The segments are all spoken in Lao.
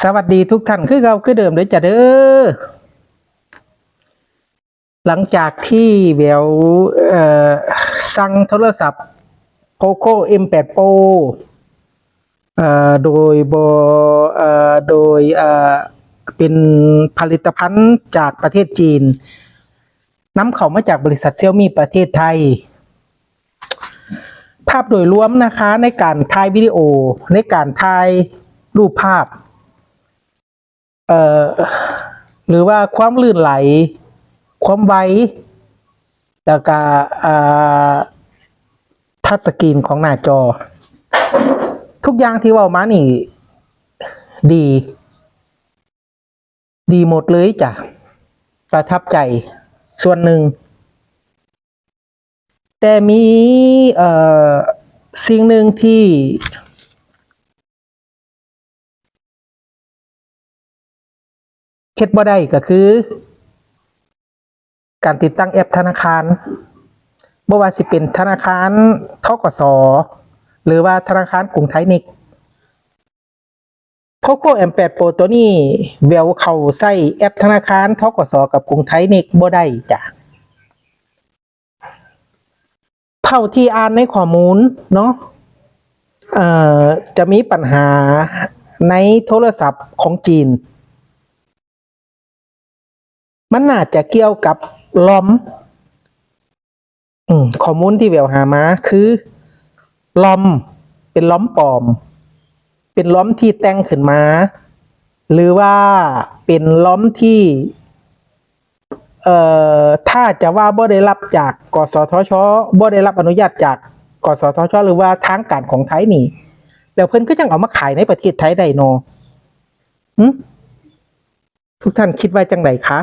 สวัสดีทุกท่านคือเก่าคือเดิมเด้อจ้ะเด้อ หลังจากที่แหวว เอ่อ สั่งโทรศัพท์ Poco เอ็ม แปด Pro เอ่อ โดยบ่ เอ่อ โดย เอ่อ เป็นผลิตภัณฑ์จากประเทศจีน นำเข้ามาจากบริษัท Xiaomi ประเทศไทย ภาพโดยรวมนะคะ ในการถ่ายวิดีโอ ในการถ่ายรูปภาพ เอ่อ หรือว่าความลื่นไหล ความไว แล้วก็ เอ่อ ทัชสกรีนของหน้าจอ ทุกอย่างที่เว้ามานี่ดี ดีหมดเลยจ้ะ ประทับใจส่วนหนึ่ง แต่มี เอ่อ สิ่งหนึ่งที่เฮ็ดบ่ได้ก็คือ การติดตั้งแอปธนาคาร บ่ว่าสิเป็นธนาคาร ธ.ก.ส. หรือว่าธนาคารกรุงไทยเน็ต Poco เอ็ม แปด Pro ตัวนี้แหววเข้าใช้แอปธนาคาร ธ.ก.ส. กับกรุงไทยเน็ตบ่ได้จ้ะ เท่าที่อ่านในข้อมูลเนาะ เอ่อ จะมีปัญหาในโทรศัพท์ของจีน มันน่าจะเกี่ยวกับ รอม อืม ข้อมูลที่แหววหามาคือ รอม เป็น รอม ปลอม เป็น รอม ที่แต่งขึ้นมา หรือว่าเป็น รอม ที่ เอ่อ ถ้าจะว่าบ่ได้รับจาก กสทช. บ่ได้รับอนุญาตจาก กสทช. หรือว่าทางการของไทยนี่ แล้วเพิ่นคือจั่งเอามาขายในประเทศไทยได้เนาะ หึ ทุกท่านคิดว่าจั่งใดคะ?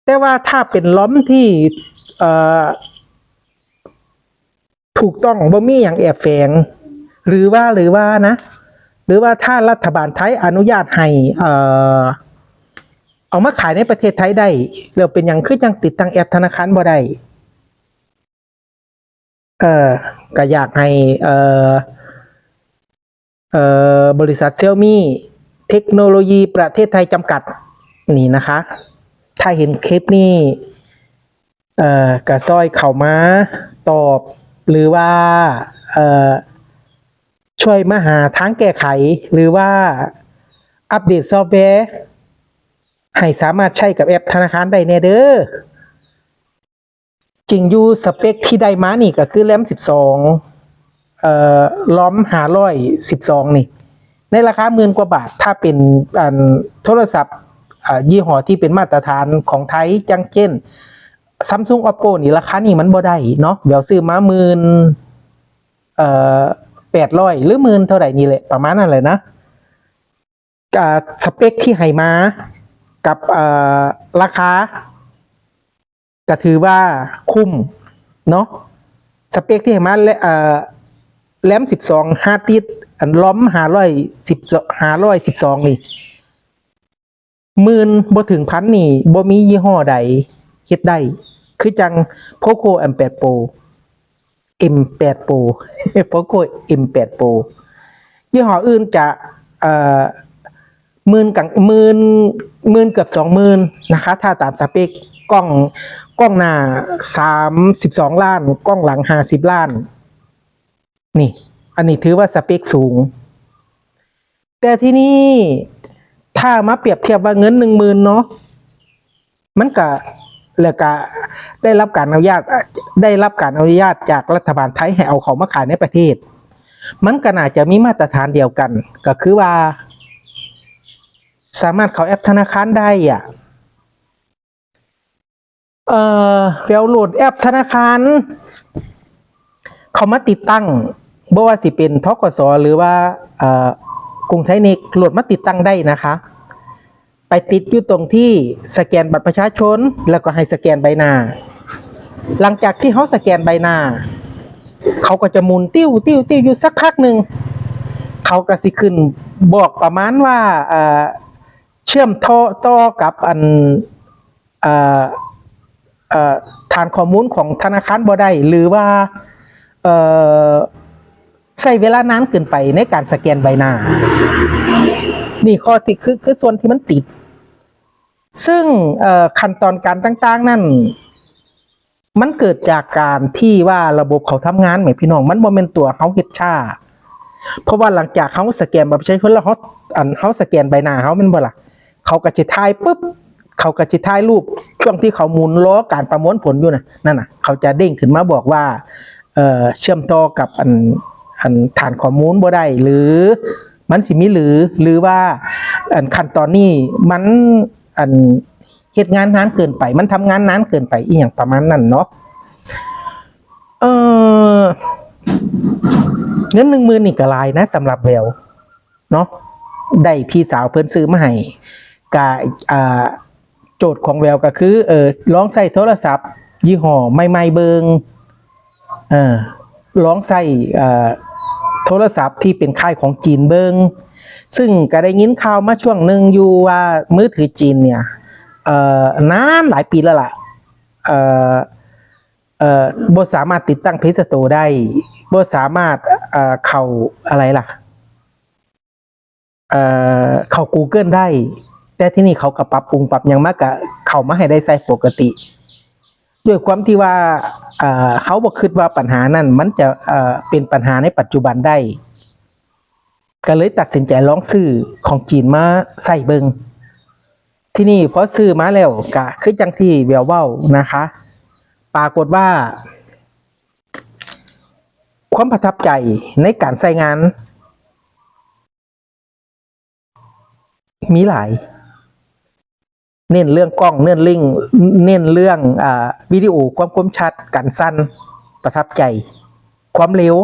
แต่ว่าถ้าเป็น รอม ที่ เอ่อ ถูกต้อง บ่มีหยังแอบแฝง หรือว่า หรือว่านะ หรือว่าถ้ารัฐบาลไทยอนุญาตให้ เอ่อ เอามาขายในประเทศไทยได้ แล้วเป็นหยังคือจั่งติดตั้งแอปธนาคารบ่ได้? เอ่อ ก็อยากให้ เอ่อ เอ่อ บริษัท Xiaomi เทคโนโลยีประเทศไทยจำกัดนี่นะคะ ถ้าเห็นคลิปนี้ เอ่อ ก็ซ่อยเข้ามาตอบ หรือว่า เอ่อ ช่วยมาหาทางแก้ไข หรือว่าอัปเดตซอฟต์แวร์ ให้สามารถใช้กับแอปธนาคารได้แน่เด้อ จริงอยู่ สเปคที่ได้มานี่ก็คือ RAM สิบสอง เอ่อ รอม ห้าร้อยสิบสอง นี่ ในราคาหมื่นกว่าบาท ถ้าเป็น อัน โทรศัพท์ อ่า ยี่ห้อที่เป็นมาตรฐานของไทย อย่างเช่น Samsung Oppo นี่ ราคานี้มันบ่ได้เนาะ แหววซื้อมาหมื่น เอ่อ แปดร้อย หรือหมื่นเท่าใดนี่แหละ ประมาณนั้นแหละนะ อ่า สเปคที่ให้มากับ เอ่อ ราคา ก็ถือว่าคุ้มเนาะ สเปคที่ให้มา และ เอ่อ RAM สิบสอง hard disk อัน รอม ห้าร้อยสิบ ห้าร้อยสิบสอง นี่ หมื่นบ่ถึงพัน นี่ บ่มียี่ห้อใดเฮ็ดได้ คือจั่ง Poco เอ็ม แปด Pro เอ็ม แปด Pro Poco เอ็ม แปด Pro ยี่ห้ออื่นจะ เอ่อ หมื่นกลาง หมื่น หมื่นเกือบสองหมื่นนะคะ ถ้าตามสเปค กล้อง กล้องหน้า สามสิบสองล้าน กล้องหลัง ห้าสิบล้าน นี่ อันนี้ถือว่าสเปคสูง แต่ทีนี้ถ้ามาเปรียบเทียบว่าเงินหนึ่งหมื่นเนาะ มันก็ แล้วก็ได้รับการอนุญาต ได้รับการอนุญาตจากรัฐบาลไทยให้เอาเข้ามาขายในประเทศ มันก็น่าจะมีมาตรฐานเดียวกัน ก็คือว่าสามารถเข้าแอปธนาคารได้อะ เอ่อ แหววโหลดแอปธนาคารเข้ามาติดตั้ง บ่ว่าสิเป็น ธ.ก.ส. หรือว่า เอ่อ กรุงไทยเน็ต โหลดมาติดตั้งได้นะคะ ไปติดอยู่ตรงที่สแกนบัตรประชาชน แล้วก็ให้สแกนใบหน้า หลังจากที่เฮาสแกนใบหน้า เขาก็จะหมุนติ้ว ติ้ว ติ้วอยู่สักพักหนึ่ง เขาก็สิขึ้นบอกประมาณว่า เอ่อ เชื่อมต่อ ต่อกับอัน เอ่อ เอ่อ ฐานข้อมูลของธนาคารบ่ได้ หรือว่า เอ่อ ใช้เวลานานเกินไปในการสแกนใบหน้า ນີ້ ຂໍ້ທີ່ ຄື ຄືສ່ວນທີ່ມັນຕິດ. ເຊິ່ງ ເອີ ຂັ້ນຕອນການຕ່າງໆນັ້ນ ມັນເກີດຈາກການທີ່ວ່າລະບົບເຂົາທຳງານແໝ່ພີ່ນ້ອງ, ມັນບໍ່ແມ່ນຕົວເຮົາເຮັດຊ້າ. ເພາະວ່າຫຼັງຈາກເຮົາສະແກນບັດປະຊາຊົນແລ້ວ ເຮົາ ອັນ ເຮົາສະແກນໃບໜ້າເຮົາແມ່ນບໍ່ລະ? ເຂົາກໍຊິຖ່າຍປຶບ ເຂົາກໍຊິຖ່າຍຮູບຊ່ວງທີ່ເຂົາໝູນລໍການປະມວນຜົນຢູ່ນະ ນັ້ນນະ ເຂົາຈະເດ້ງຂຶ້ນມາບອກວ່າ ເອີ ເຊື່ອມຕໍ່ກັບ ອັນ ອັນ ຖານຂໍ້ມູນບໍ່ໄດ້ ຫຼື ມັນຊິມີ ຫຼື ຫຼືວ່າ ອັນ ຂັ້ນຕອນນີ້ມັນ ອັນ ເຮັດງານນານເກີນໄປ ມັນທຳງານນານເກີນໄປ ອີ່ຫຍັງປະມານນັ້ນເນາະ. ເອີ ເງິນໜຶ່ງໝື່ນນີ້ກໍຫຼາຍນະ ສຳລັບແວວເນາະ ໄດ້ພີ່ສາວເພິ່ນຊື້ມາໃຫ້ ກະ ອ່າ ໂຈດຂອງແວວກໍຄື ເອີ ລອງໃຊ້ໂທລະສັບຍີ່ຫໍ້ໃໝ່ໆເບິ່ງ ເອີ ລອງໃຊ້ ເອີ ໂທລະສັບທີ່ເປັນຄ້າຍຂອງຈີນເບິ່ງ. ຊຶ່ງກໍໄດ້ຍິນຂ່າວມາຊ່ວງໜຶ່ງຢູ່ວ່າມືຖືຈີນເນ່ຍ ເອີ ນານຫຼາຍປີແລ້ວລະ ເອີ ເອີ ບໍ່ສາມາດຕິດຕັ້ງ Play Store ໄດ້ ບໍ່ສາມາດ ເອີ ເຂົ້າ ອະໄລລະ ເອີ ເຂົ້າ Google ໄດ້. ແຕ່ທີນີ້ເຂົາກໍປັບປຸງປັບຫຍັງມາ ກໍເຂົ້າມາໃຫ້ໄດ້ໃຊ້ປົກກະຕິ. ດ້ວຍຄວາມທີ່ວ່າ ເອີ ເຮົາບໍ່ຄິດວ່າບັນຫານັ້ນມັນຈະ ເອີ ເປັນບັນຫາໃນປັດຈຸບັນໄດ້ ກໍເລີຍຕັດສິນໃຈລອງຊື້ຂອງຈີນມາໃຊ້ເບິ່ງ. ທີນີ້ພໍຊື້ມາແລ້ວ ກະຄືຈັ່ງທີ່ແວວເວົ້ານະຄະ ປາກົດວ່າ ຄວາມປະທັບໃຈໃນການໃຊ້ງານມີຫຼາຍ ເນັ້ນເລື່ອງກ້ອງ ເນັ້ນເລື່ອງ ເນັ້ນເລື່ອງ ອ່າ ວິດີໂອ ຄວາມຄົມຊັດ ການສັ່ນ ປະທັບໃຈ ຄວາມເລັວ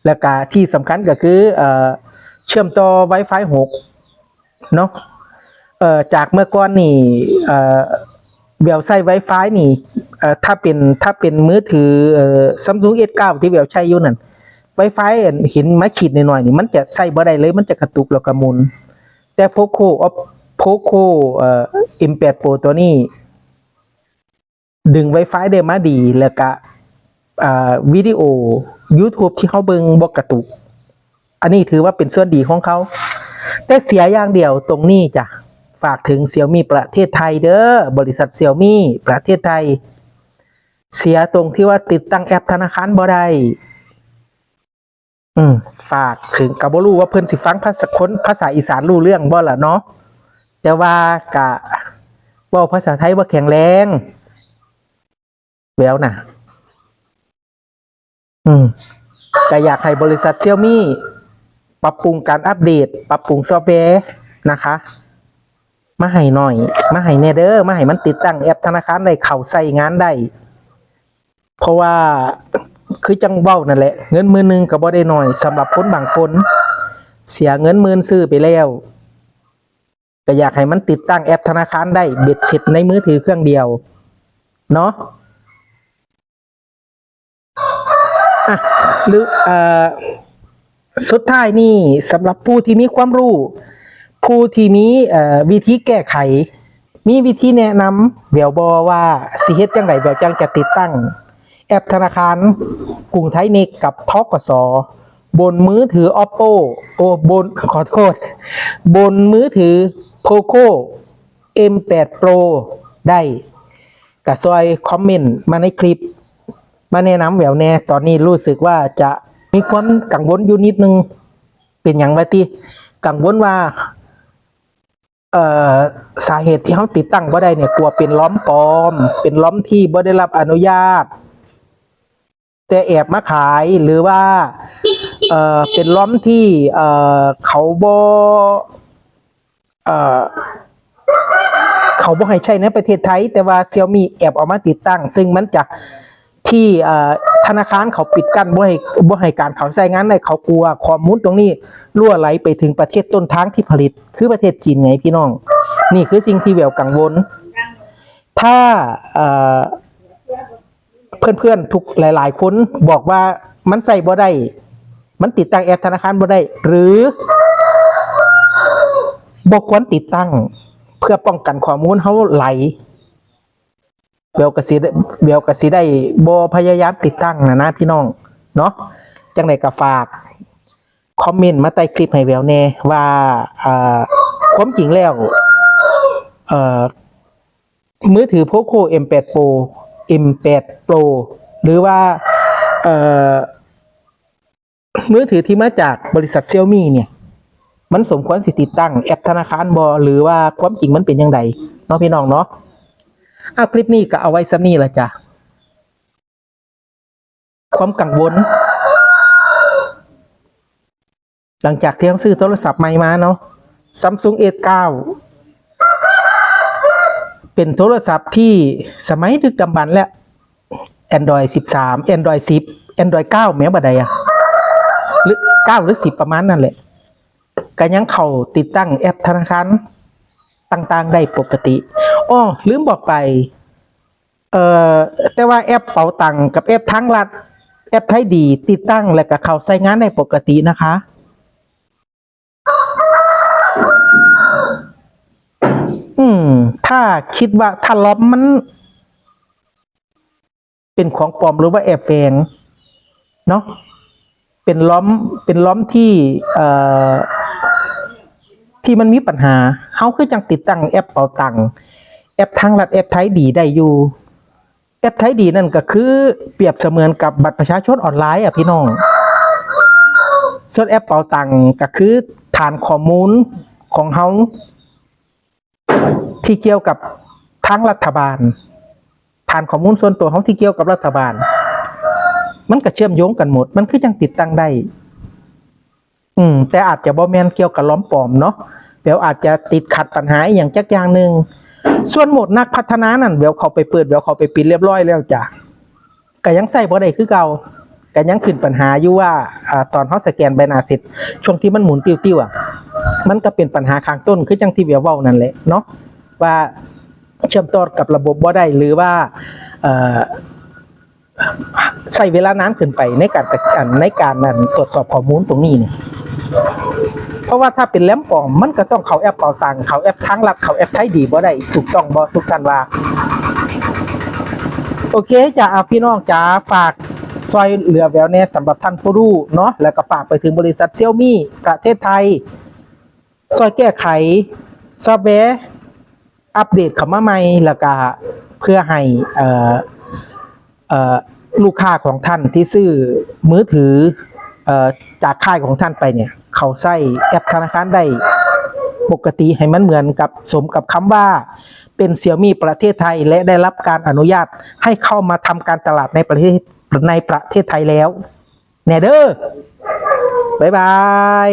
ແລ້ວກະທີ່ສຳຄັນກໍຄື ເອີ ເຊື່ອມຕໍ່ Wi-Fi ຫົກ ເນາະ ເອີ ຈາກເມື່ອກ່ອນນີ້ ເອີ ແວວໃຊ້ Wi-Fi ນີ້ ເອີ ຖ້າເປັນ ຖ້າເປັນມືຖື ເອີ Samsung ເອສ ເກົ້າ ທີ່ແວວໃຊ້ຢູ່ນັ້ນ Wi-Fi ອັນເຫັນມາຂີດໜ້ອຍໆນີ້ ມັນຈະໃຊ້ບໍ່ໄດ້ເລີຍ ມັນຈະກະຕຸກແລ້ວກໍໝູນ. ແຕ່ Poco ເອີ Poco ເອີ M ແປດ Pro ຕົວນີ້ ດຶງ Wi-Fi ໄດ້ມາດີ ແລ້ວກະ ເອີ ວິດີໂອ YouTube ທີ່ເຮົາເບິ່ງບໍ່ກະຕຸກ. ອັນນີ້ຖືວ່າເປັນສ່ວນດີຂອງເຂົາ ແຕ່ເສຍຢ່າງດຽວຕົງນີ້ຈ້ະ ຝາກເຖິງ Xiaomi ປະເທດໄທເດີ ບໍລິສັດ Xiaomi ປະເທດໄທ ເສຍຕົງທີ່ວ່າຕິດຕັ້ງແອັບທະນາຄານບໍ່ໄດ້. ອືມ ຝາກເຖິງ ກໍບໍ່ຮູ້ວ່າເພິ່ນຊິຟັງພາສາ ຄົນພາສາອີສານຮູ້ເລື່ອງບໍ່ລະເນາະ ແຕ່ວ່າກະເວົ້າພາສາໄທບໍ່ແຂງແຮງ ແວວນະ. ອືມ ກະຢາກໃຫ້ບໍລິສັດ Xiaomi ປັບປຸງການອັບເດດ ປັບປຸງຊອບແວນະຄະ ມາໃຫ້ໜ້ອຍ ມາໃຫ້ແດ່ເດີ ມາໃຫ້ມັນຕິດຕັ້ງແອັບທະນາຄານໄດ້ ເຂົ້າໃຊ້ງານໄດ້. ເພາະວ່າຄືຈັ່ງເວົ້ານັ້ນແຫຼະ ເງິນໝື່ນໜຶ່ງກໍບໍ່ໄດ້ໜ້ອຍ ສຳລັບຄົນບາງຄົນ ເສຍເງິນໝື່ນຊື້ໄປແລ້ວ ກໍຢາກໃຫ້ມັນຕິດຕັ້ງແອັບທະນາຄານໄດ້ເບັດເສັດໃນມືຖືເຄື່ອງດຽວເນາະ. ອ່ະ ຫຼື ເອີ ສຸດທ້າຍນີ້ ສຳລັບຜູ້ທີ່ມີຄວາມຮູ້ ຜູ້ທີ່ມີ ເອີ ວິທີແກ້ໄຂ ມີວິທີແນະນຳແຫວວບໍ່ວ່າຊິເຮັດຈັ່ງໃດແຫວວຈັ່ງຈະຕິດຕັ້ງແອັບທະນາຄານກຸງໄທເນັດກັບ ທກສ ບົນມືຖື Oppo ໂອ ບົນ ຂໍໂທດ ບົນມືຖື Poco M ແປດ Pro ໄດ້ ກະຊ່ອຍຄອມເມັນມາໃນຄລິບ ມາແນະນຳແຫວວແດ່. ຕອນນີ້ຮູ້ສຶກວ່າຈະມີຄວາມກັງວົນຢູ່ນິດໜຶ່ງ. ເປັນຫຍັງວະຕິ? ກັງວົນວ່າ ເອີ ສາເຫດທີ່ເຮົາຕິດຕັ້ງບໍ່ໄດ້ນີ້ ກວ່າເປັນລອມປອມ ເປັນລອມທີ່ບໍ່ໄດ້ຮັບອະນຸຍາດ ແຕ່ແອບມາຂາຍ ຫຼືວ່າ ເອີ ເປັນລອມທີ່ ເອີ ເຂົາບໍ່ ເອີ ເຂົາບໍ່ໃຫ້ໃຊ້ໃນປະເທດໄທ ແຕ່ວ່າ Xiaomi ແອບເອົາມາຕິດຕັ້ງ ຊຶ່ງມັນຈະ ທີ່ ເອີ ທະນາຄານເຂົາປິດກັ້ນ ບໍ່ໃຫ້ ບໍ່ໃຫ້ການເຂົ້າໃຊ້ງານໄດ້ ເຂົາກົວຂໍ້ມູນຕົງນີ້ຮົ່ວໄຫຼໄປເຖິງປະເທດຕົ້ນທາງທີ່ຜະລິດ ຄືປະເທດຈີນໄງພີ່ນ້ອງ. ນີ້ຄືສິ່ງທີ່ແຫວວກັງວົນ. ຖ້າ ເອີ ເພື່ອນໆທຸກຫຼາຍໆຄົນບອກວ່າມັນໃຊ້ບໍ່ໄດ້ ມັນຕິດຕັ້ງແອັບທະນາຄານບໍ່ໄດ້ ຫຼື ບໍ່ຄວນຕິດຕັ້ງ ເພື່ອປ້ອງກັນຂໍ້ມູນເຮົາໄຫຼ ແຫວວກະຊິ ແຫວວກະຊິໄດ້ບໍ່ພະຍາຍາມຕິດຕັ້ງນະນະ ພີ່ນ້ອງເນາະ. ຈັ່ງໃດກະຝາກ ຄອມເມັນມາໃຕ້ຄລິບໃຫ້ແຫວວແດ່ວ່າ ເອີ ຄວາມຈິງແລ້ວ ເອີ ມືຖື Poco ເອັມແປດ Pro ເອັມແປດ Pro ຫຼືວ່າ ເອີ ມືຖືທີ່ມາຈາກບໍລິສັດ Xiaomi ເນ່ຍ ມັນສົມຄວນຊິຕິດຕັ້ງແອັບທະນາຄານບໍ່ ຫຼືວ່າຄວາມຈິງມັນເປັນຈັ່ງໃດເນາະ ພີ່ນ້ອງເນາະ. ເອົາ ຄລິບນີ້ກໍເອົາໄວ້ສ່ຳນີ້ລະຈ້ະ. ຄວາມກັງວົນ ຫຼັງຈາກທີ່ເຮົາຊື້ໂທລະສັບໃໝ່ມາເນາະ Samsung S ເກົ້າ ເປັນໂທລະສັບທີ່ສະໄໝດຶກດຳບັນແລ້ວ Android ສິບສາມ Android ສິບ Android ເກົ້າ ແມ້ບາດໃດອະ ຫຼື ເກົ້າ ຫຼື ສິບ ປະມານນັ້ນແຫຼະ ກໍຍັງເຂົ້າຕິດຕັ້ງແອັບທະນາຄານຕ່າງໆໄດ້ປົກກະຕິ. ອໍ ລືມບອກໄປ ເອີ ແຕ່ວ່າແອັບເປົາຕັງກັບແອັບທາງລັດ ແອັບໄທດີ ຕິດຕັ້ງແລ້ວກໍເຂົ້າໃຊ້ງານໄດ້ປົກກະຕິນະຄະ. ອືມ ຖ້າຄິດວ່າ ຖ້າລອມມັນເປັນຂອງປອມ ຫຼືວ່າແອບແຝງເນາະ ເປັນລອມ ເປັນລອມທີ່ ເອີ ທີ່ມັນມີບັນຫາ ເຮົາຄືຈັ່ງຕິດຕັ້ງແອັບເປົາຕັງ ແອັບທາງລັດ ແອັບໄທດີໄດ້ຢູ່. ແອັບໄທດີນັ້ນກໍຄືປຽບສະເໝືອນກັບບັດປະຊາຊົນອອນລາຍອະ ພີ່ນ້ອງ. ສ່ວນແອັບເປົາຕັງກໍຄືຖານຂໍ້ມູນຂອງເຮົາທີ່ກ່ຽວກັບທາງລັດຖະບານ, ຖານຂໍ້ມູນສ່ວນຕົວເຮົາທີ່ກ່ຽວກັບລັດຖະບານ, ມັນກໍເຊື່ອມໂຍງກັນໝົດ, ມັນຄືຈັ່ງຕິດຕັ້ງໄດ້. ອືມ ແຕ່ອາດຈະບໍ່ແມ່ນກ່ຽວກັບລອມປອມເນາະ, ແບວອາດຈະຕິດຂັດບັນຫາອີ່ຫຍັງຈັກຢ່າງໜຶ່ງ. ສ່ວນໂໝດນັກພັດທະນານັ້ນ ແບວເຂົ້າໄປເປີດ ແບວເຂົ້າໄປປິດລຽບຮ້ອຍແລ້ວຈ້ະ, ກໍຍັງໃຊ້ບໍ່ໄດ້ຄືເກົ່າ, ກໍຍັງຂຶ້ນບັນຫາຢູ່ວ່າ ອາ ຕອນເຮົາສະແກນໃບໜ້າເສັດ ຊ່ວງທີ່ມັນໝູນຕິວໆ ອະ ມັນກໍເປັນບັນຫາຂ້າງຕົ້ນ ຄືຈັ່ງທີ່ແບວເວົ້ານັ້ນແຫຼະເນາະ ວ່າເຊື່ອມຕໍ່ກັບລະບົບບໍ່ໄດ້ ຫຼືວ່າ ເອີ ໃຊ້ເວລານານເກີນໄປໃນການສະ ອັນ ໃນການ ອັນ ຕວດສອບຂໍ້ມູນຕົງນີ້ນີ້. ເພາະວ່າຖ້າເປັນລອມປອມ ມັນກໍຕ້ອງເຂົ້າແອັບເປົາຕັງ, ເຂົ້າແອັບທາງລັດ, ເຂົ້າແອັບໄທດີບໍ່ໄດ້. ຖືກຕ້ອງບໍ່ ທຸກທ່ານວ່າ? ໂອເຄຈ້າ ອາ ພີ່ນ້ອງຈ໋າ ຝາກຊ່ອຍເຫຼືອແຫວວແດ່ສຳລັບທ່ານຜູ້ຮູ້ເນາະ, ແລ້ວກໍຝາກໄປເຖິງບໍລິສັດ Xiaomi ປະເທດໄທ ຊ່ອຍແກ້ໄຂຊອບແວ ອັບເດດເຂົ້າມາໃໝ່ ແລ້ວກະເພື່ອໃຫ້ ເອີ ເອີ ລູກຄ້າຂອງທ່ານທີ່ຊື້ມືຖື ເອີ ຈາກຄ້າຍຂອງທ່ານໄປເນ່ຍ ເຂົ້າໃຊ້ແອັບທະນາຄານໄດ້ປົກກະຕິ ໃຫ້ມັນເໝືອນກັບ ສົມກັບຄຳວ່າເປັນ Xiaomi ປະເທດໄທ ແລະ ໄດ້ຮັບການອະນຸຍາດໃຫ້ເຂົ້າມາທຳການຕະຫຼາດໃນປະເທດ ໃນປະເທດໄທແລ້ວແນ່ເດີ. ບາຍບາຍ.